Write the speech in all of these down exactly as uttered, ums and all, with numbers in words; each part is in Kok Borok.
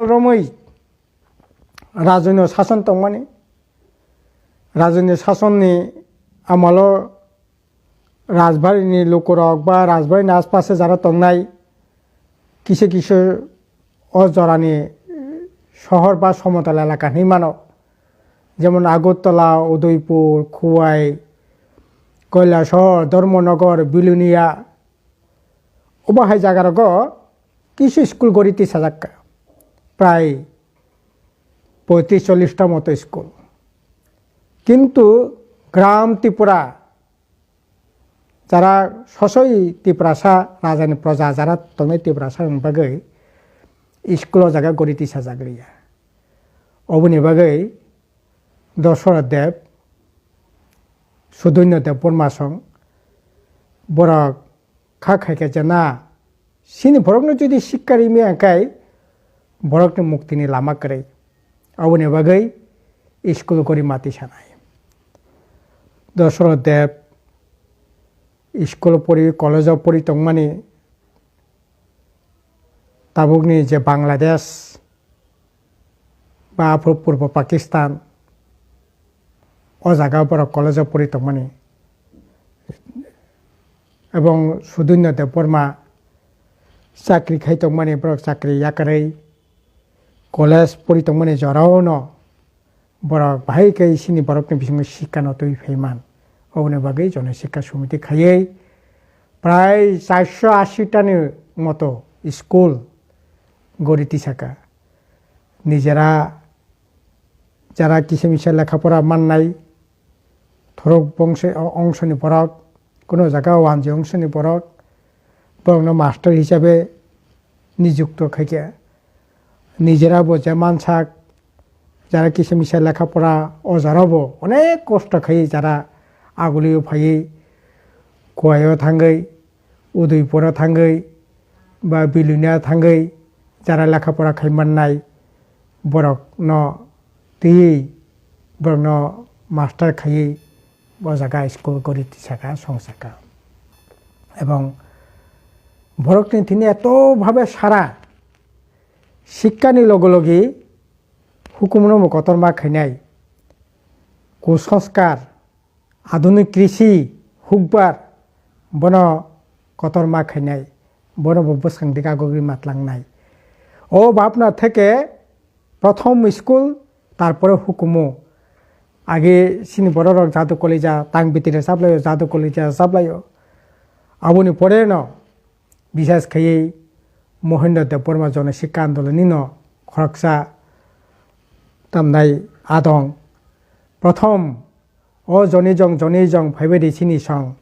romwi rajwino sason tongmani, rajwini sasonni amalo rajbarini lukurok ba rajbarini aspase jara tongnai kisa kisa o jorani sohor ba somotal elaka hinwi mano, jemon Agartala, Udaipur, Khowai, Kailasahar, Dharmanagar, Bilonia, obo hai jagarogo kisa school gori tisajak kha, prai poitrish chollish ta moto school. Kintu gram Tripura, jara sosoi Tiprasa, rajani proja jara tongnai Tiprasa ni bagwi school o jaga gori tisajak liya. Oboni bagwi Dosora Deb, Sudoino Debbarma song, borok kha khaikha je na, chini borokno jodi sikka rimi angkai, borokni muktini lama kwrwi. Aboni bagwi school gori mati sanai. Dosora Deb school pori, college o pori tongmani, tabukni je Bangladesh ba aphuru Purbo Pakistan, o jaga borok college o pori tongmani. Ebong Sudoino Debbarma chakri khai tongmani, borok chakri yakarwi college pori tongmani jorao no borok bahai khe chini borokni bisingo sikka no twi phaiman. Oboni bagwi Jono Sikka Samiti khaiwi prai charso ashi ta ni moto school gori tisakha. Nijera jara kisa misa lekha pora mannai, thorok bongso, ongsoni borok, kuno jaga wanjwi ongsoni borok, borokno master hisabe nijukto khaikha. Nijera bo je mansak, jara kisa misa lekha pora, o jara bo onek kosto khaiwi jara agulio phaiwi, Khowai o thangwi, Udaipur o thangwi, ba Bilonia thangwi, jara lekha pora khai mannai, borokno twiwi, borokno master khaiwi, o jaga school gori tisakha, songsakha. Ebong borokni thini eto bhabe sara sikkani loge loge hukumno bo kotorma khainai, kusanskar, adunik krisi, hukbar, bono kotorma khainai, bono bo bwskang dikagogwi matlangnai. O bhabna theke prothom school, tarpore hukumu. Age chini bororok jadu koleja tang bitire chaplaio, jadu koleja chaplaio. Aboni pore no bisas khaiwi Mohendro Debbarma Jono Sikka Andoloni no khoroksa tamnai adong. Prothom o Johnny Jong, Johnny Jong phaibai di chini song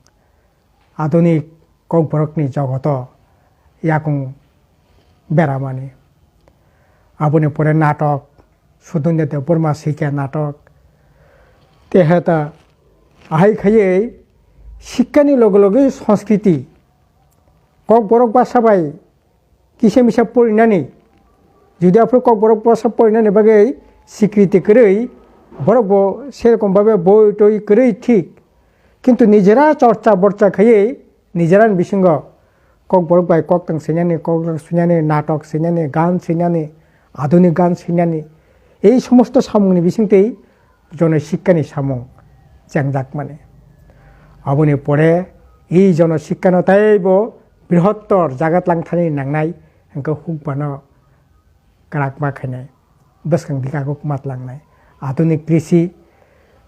adunik kokborokni jogoto yakung beramani. Aboni pore natok, Sudoino Debbarma sikya natok. Tehata ahai khaiwi sikkani loge loge sanskriti, kokborok basa bai kisa misa porinani, jodi aphuru kokborok basa porinani bagwi sikriti kwrwi, borok bo serokom bhabe boi toi kwrwi thik, kintu nijera chorcha borcha khaiwi nijerani bisingo kokborok bai koktwng swinani, koktwng swinani, natok swinani, gan swinani, adunik gan swinani, ei somosto samungni bisingtwi Jono Sikkani samung chengjakmani. Aboni pore ei Jono Sikkano teibo brihottor jaga tlangthani nangnai, hwnkhe hukbano kwrakma khainai, bwskang dikagok matlangnai. Adunik krisi,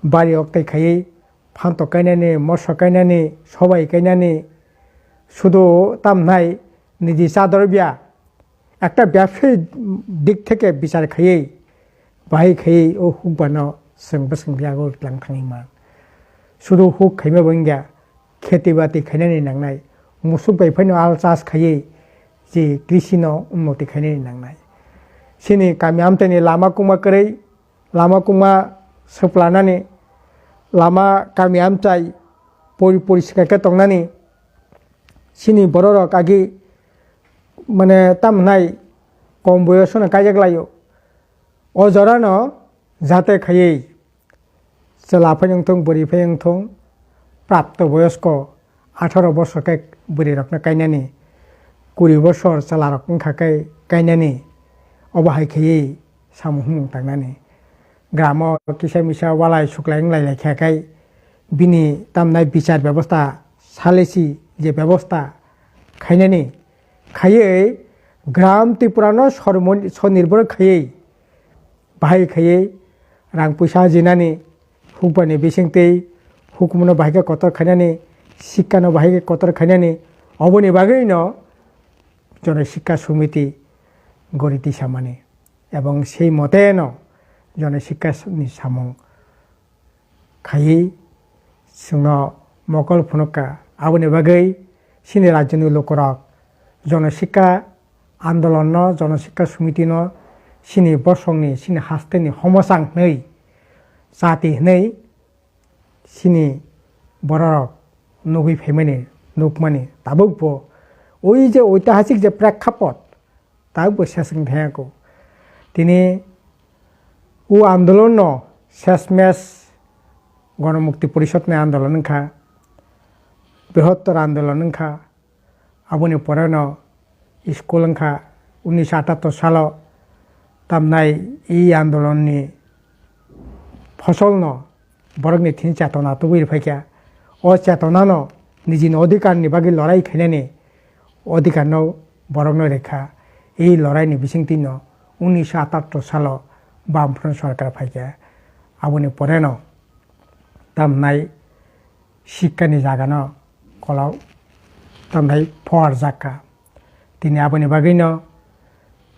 bari oktwi khaiwi, phantok kainani, moso kainani, sobai kainani, sudu tamnai niji chador bia, ekta byabsayi dik theke bichar khaiwi, bahai khaiwi o hukbano chwng bwskang biyago tlang thangwi man. Sudu huk khaima bo wngya, kheti bati khainani nangnai, musuk bai phano al chas khaiwi je krisi no unnoti khainani nangnai. Chini kami amchaini lama kungma kwrwi, lama kungma swplanani, lama kami amchai pori poriskar khe tongnani, chini bororok agi mane tamnai kom boyosno kaijak laio. O jorano jate khaiwi chwla phai wngthung, bwrwi phai wngthung, prapto boyosko atharo bosor khe bwrwirokno kainani, kuri bosor chwlarok wngkha khe kainani, Obo hai khaiwi samung humung tangnani. Gramo kisa misa walai suklai wnglai lai kha khai bini tamnai bichar bebosta salesi je bebosta khainani khaiwi gram Tripura no sormo-, sonirbor khaiwi bahai khaiwi rang puisa jinani hukbani bisingtwi hukumu no bahai khe kotor khainani, sikka no bahai khe kotor khainani, oboni bagwi no Jono Sikka Somiti gori tisamani, ebong sei moteno Jono Sikka ni samung khaiwi chwngno mokol phunukha. Aboni bagwi chini rajyoni lukurok Jono Sikka Andolonno, Jono Sikka Somitino chini bosongni, chini hasteni homosang hwnwi, jati hwnwi chini bororok nugwi phaimani, nukmani, tabukbo ui je oitihasik je prekkapot, tabukbo seseng thangyaku. Tini o andolonno sesmes Gonomukti Porishod ni andolon wngkha, brihottor andolon wngkha. Aboni poreno school wngkha unisho atattor salo tamnai e andolonni fosolno borokni thini chetona tubui rwphaikha. O chetonano nijini odhikarni bagwi lorai khainani odhikarno borokno rwkha. E loraini bisingtwino unisho atattor salo Bamfront sorkar phaikha. Aboni poreno tamnai sikkani jagano kolok tamnai phuarjakha. Tini aboni bagwino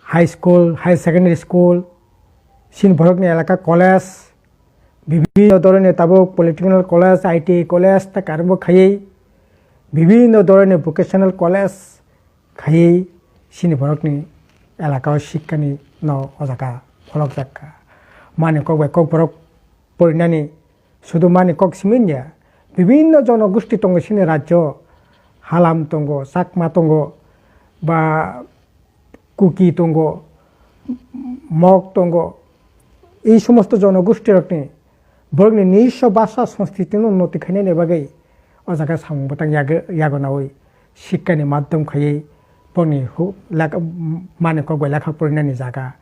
high school, higher secondary school, chini borokni elaka college, bibhinno dhoroner tabuk polytechnical college, I T I college, ta karbo khaiwi bibhinno dhoroner vocational college khaiwi chini borokni elakao sikkani no o jaga pholokjakha. Mani kok bai kok borok porinani Sudu mani kok simi ya, bibhinno jonogosti tongo chini rajyo, Halam tongo, Chakma tongo, ba Kuki tongo, Mok tongo, ei somosto jonogosti rokni borokni nijisso bhasha sanskriti no unnoti khainani bagwi o jaga samung bwtang yag-, yago naui sikkani maddom khaiwi borokni hu-, lek-, mani kok bai lekha porinani jaga.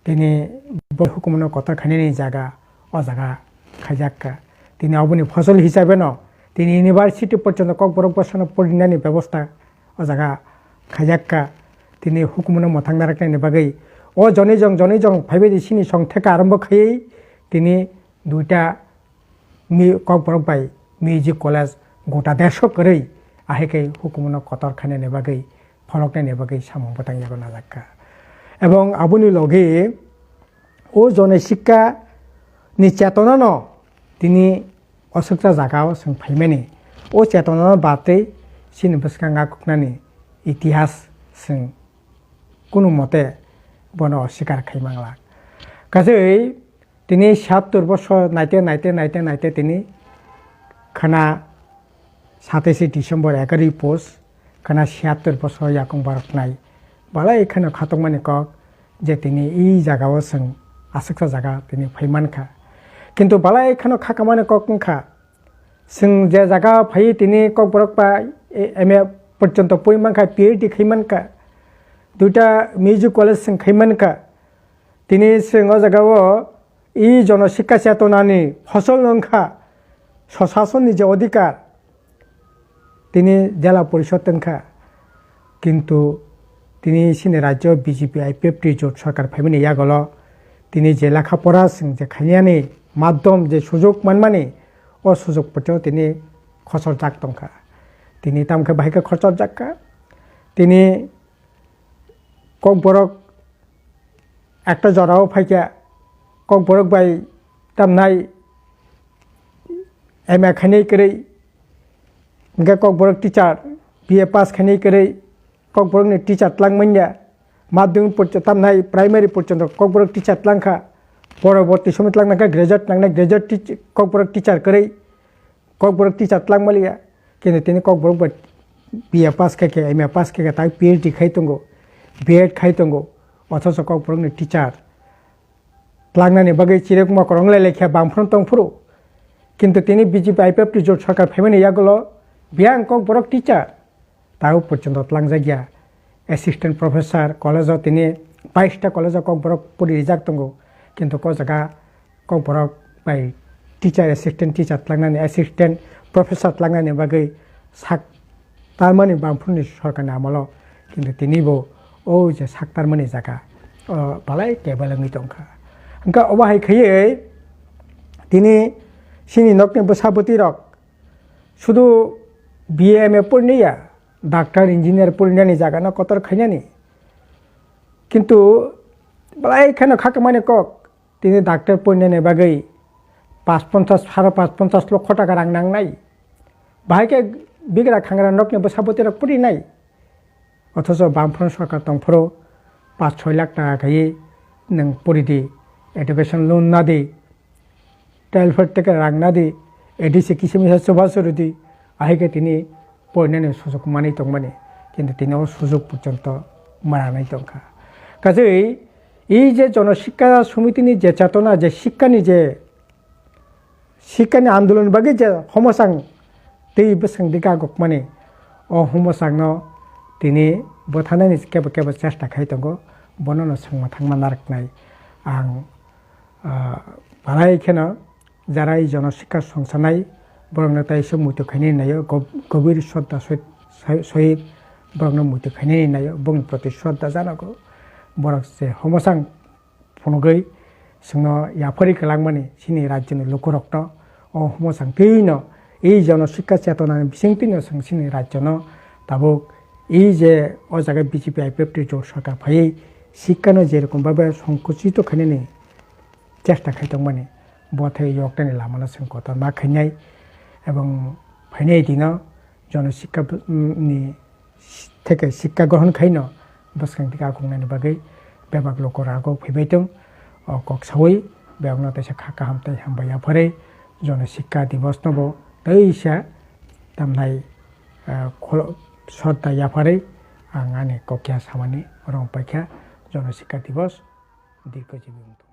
Tini bo hukumono kotor khainani jaga o jaga khaijakka. Tini oboni fosol hisabeno tini university porjonto Kokborok bosano porinani bebosta o jaga khaijakka. Tini hukumono mwthang naraknani bagwi o joni jong joni jong phaibai di sini song theka arombo khaiwi tini duita mi-, Kokborok bai music college gota derso kwrwi, ahai khe hukumono kotor khainani bagwi, pholoknani bagwi samung bwtang yago najakha. Ebong aboni logi o Jono Sikka ni chetonano tini aswksa jagao chwng phaimani. O chetonano batwi chini bwskango kuknani itihas chwng kunu mote bono oswkar khai mangla. Kaje Tini siyattor bosor naite, naite, naite, naite tini khana satais December egaroi pos khana siyattor bosor yakung baroknai. Balai kheno khatokmani kok je tini i jagao chwng aswksa jaga tini phaimankha. Kintu balai kheno khakamani kok wngkha. Chwng je jaga phai tini Kokborok bai, e, M A porjonto poi mankha, P H D khai mankha, duita music college chwng khai mankha. Tini chwng o jagao i jono sikka chetonani fosol wngkha, swsasonni je odhikar, tini jela porishod wngkha. Kintu tini chini rajyo B J P I P F T jot sarkar phaimani yagulo tini je lekha pora chwng je khainani maddom je sujok manmani, o sujok poito tini khosorjak tongkha. Tini tamkhe bahai khe khosorjak kha. Tini Kokborok ekta jorao phaikha, Kokborok bai tamnai M A khainai kwrwi, hwnkhe Kokborok teacher B A pass khainai kwrwi, Kokborokni teacher twlang manya, madhyamik porjo-, tamnai primary porjonto Kokborok teacher twlangkha, poroborti somoy twlangna khe graduate nangnai, graduate teach-, Kokborok teacher kwrwi, Kokborok teacher twlang maliya, kintu tini Kokborok bai B A pass khaikhe, M A pass khaikhe, tai P H D khai tongo, B Ed khai tongo, othocho Kokborokni teacher tlangnani bagwi chirikma kwrwng lai lai khe bang phano tong phuru. Kintu tini B J P I P F T jot sarkar phaimani yagulo biyang Kokborok teacher tao porjonto tlangjak ya. assistant professor, college o tini bais ta college o kokborok pori rijak tongo, kintu o jaga kokborok bai teacher, assistant teacher tlangnani, assistant professor tlangnani bagwi sak tarmani Bamfront ni sorkar ni amolo, kintu tini bo o je sak tarmani jaga o balai table wngwi tongkha. Hwnkhe obo hai khaiwi tini chini nokni bwsa bwtwi rok sudu B A M A poriniya, doctor, engineer porinani jaga no kotor khainani. Kintu belai kheno khakamani kok, tini doctor porinani bagwi pash ponchash, saro pash ponchash lokho taka rang nangnai. Bahai khe bigra khangra nokni bwsa bwtwi rok porinai. Othocho Bamfront sorkar tongphuru pash soi lakh taka khaiwi nwng poridi, education loan nadi, twelve theke rang nadi, A D C kisa misa chubachu rwdi, ahai khe tini porinani sujok manwi tongmani, kintu tini o sujok porjonto mananai tongkha. Kaje ei je Jono Sikka Somitini je chetona, je sikkani je, sikkani andolon bagwi je homosang tei bwswng dika gokmani, o homosangno tini bwthanani kebo kebo chesta khai tongo, bonono swngma thangma narwknai ang. Ah, belai kheno jarai Jono Sikka songsanai borokno teisa muitu khainani naio, gob-, gobir shraddha sohit, sohit borokno muitu khainani naio, bongni proti shraddha janogo. Borok se homosang phunugwi chwngno yapharwi kwlangmani chini rajyoni lukurokno, o homosang twino ei Jono Sikka Chetonani bisingtwino chwng chini rajyono tabuk ei je o jaga B J P I P F T jot sorkar phaiwi sikkano je rokom bhabe songkuchito khainani chesta khai tongmani, bo thai yoknani lamano chwng kotor ma khainai, ebong phainai dino Jono Sikka ni theke sikka grohon khaino bwskang tika kungnani bagwi bebak loko rago phaibai tong. O kok sawi bebakno teisa kha kaham tei hambai yapharwi Jono Sikka Divos no bo teisa tamnai, ah, kholo-, shraddha yapharwi ang ani kokya samani rong paikha. Jono Sikka Divos dirko jibi wngtong.